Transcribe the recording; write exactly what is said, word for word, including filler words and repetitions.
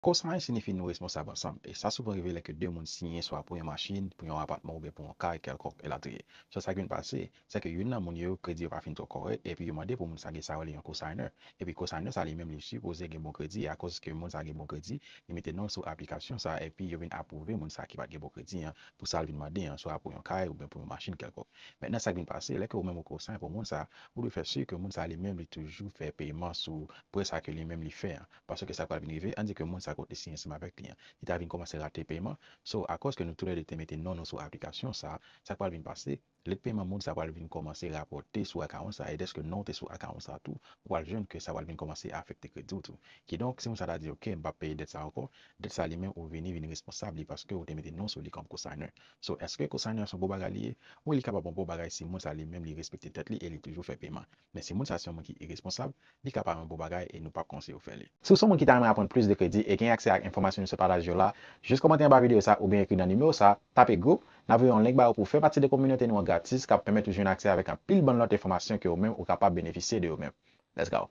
Cosigner siyifi nou responsab ansanm, e sa souvan rive lè ke de moun siyen swa pou yon machin, pou yon apatman oubyen pou yon kay kèlkonk, elatriye. So, sa k vin pase, se ke youn nan moun yo, kredi yo pa fin twò kòrèk, epi yo mande pou moun sa gen sa yo rele yon cosigner. Epi cosigner sa li menm li sipoze gen bon kredi, e akoz ke moun sa gen bon kredi, li mete non l sou aplikasyon sa, epi yo vin apwouve moun sa ki pa t gen bon kredi an, pou sa l vin mande an, swa pou yon kay oubyen pou yon machin kèlkonk. Mentnan, sa k vin pase, lè ke ou menm ou cosign pou moun sa, ou dwe fè si ke moun sa li menm li toujou fè peman sou prè sa ke li menm li fè an. Paske sa k pral vin rive, ann di ke moun sa kot li siyen ansanm avèk li an, li ta vin kòmanse rate peman. So, akoz ke nou toulède te mete non nou sou aplikasyon sa, sa k pral vin pase, lèt peman moun sa pral vin kòmanse rapòte sou akawont sa, e dèske non w te sou akawont sa tou, ou pral jwenn ke sa pral vin kòmanse afekte kredi w tou. Kidonk, si moun sa ta di, "Ok, m p ap peye dèt sa ankò," dèt sa li menm ou vini vin responsab li paske ou te mete non sou li kòm cosigner. So, èske cosigner se yon bon bagay li ye? Wi, li kapab yon bon bagay si moun sa li menm li respekte tèt li e li toujou fè peman. Men si moun sa se yon moun ki iresponsab, li ka pa yon bon bagay e nou p ap konseye w fè li. Si w se yon moun ki ta renmen aprann plis de kredi e gen aksè ak enfòmasyon nou sot pataje yo la, jis kòmante anba videyo sa oubyen ekri nan nimewo sa, tape group, n a voye yon link ba ou pou w fè pati de kominote nou an gratis k ap pèmèt ou jwenn aksè avèk anpil bann lòt enfòmasyon ke ou menm ou kapab benefisye de yo menm. Let's go!